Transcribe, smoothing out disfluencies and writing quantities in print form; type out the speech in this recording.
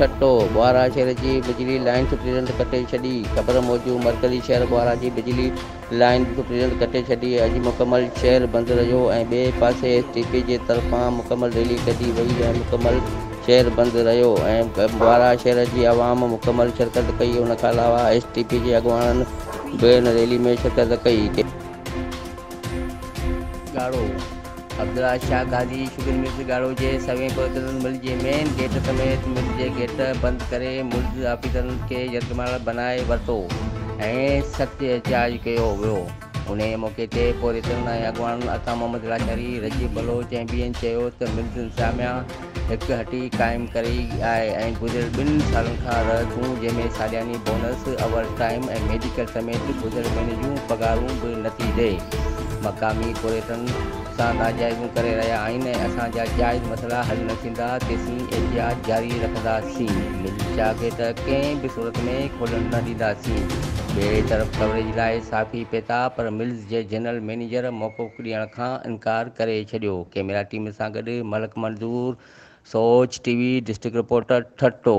ٺٽو، بوارا شهر جي بجلي لائين سپريڊنٽ ڪٽي ڇڏي، خبر موجب مرڪزي شهر بوارا جي بجلي لائين سپريڊنٽ ڪٽي ڇڏي، اڄ مڪمل شهر بند رهيو ۽ ٻئي پاسي ايس ٽي پي جي طرفان مڪمل ريلي ڪڍي وئي ۽ مڪمل شهر بند رهيو ۽ بوارا شهر جي عوام مڪمل شرڪت ڪئي ان کان علاوه ايس ٽي پي جي اڳواڻن به ان ريلي ۾ شرڪت ڪئي. ڳاڙهو، عبدالله شاهه غازي شگر ملز ڳاڙهو جي سوين پورهيتن مل جي مين گيٽ سميت مل جي گيٽ بند ڪري ملز آفيسرن کي يرغمال بنائي ورتو ۽ سخت احتجاج ڪيو ويو انهيء موقعي تي پورهيتن ۽ اڳواڻن عطا محمد لاشاري، رجيب بلوچ ۽ ٻين چيو ته ملز انتظاميا هڪ هٽي قائم ڪري آهي ۽ گذريل ٻن سالن کان رهتون جنهن ۾ سالياني بونس، اوور ٽائيم ۽ ميڊيڪل سميت گذريل مهيني جون پگهارون به نٿي ڏئي. مقامي پورهيتن سان ناجائزون ڪري رهيا آهن ۽ اسان جا جائز مسئلا حل نه ٿيندا تيسين احتجاج جاري رکنداسين. مل شاهه کي ته ڪنهن به صورت ۾ کولڻ نه ڏينداسين. ٻئي طرف ڪوريج لاء صحافي پهتا پر ملز جي جنرل مئنيجر موقف ڏيڻ کان انڪار ڪري ڇڏيو. ڪئميرا ٽيم سان گڏ Malik Manzoor, Soch T V, district reporter, Thatta.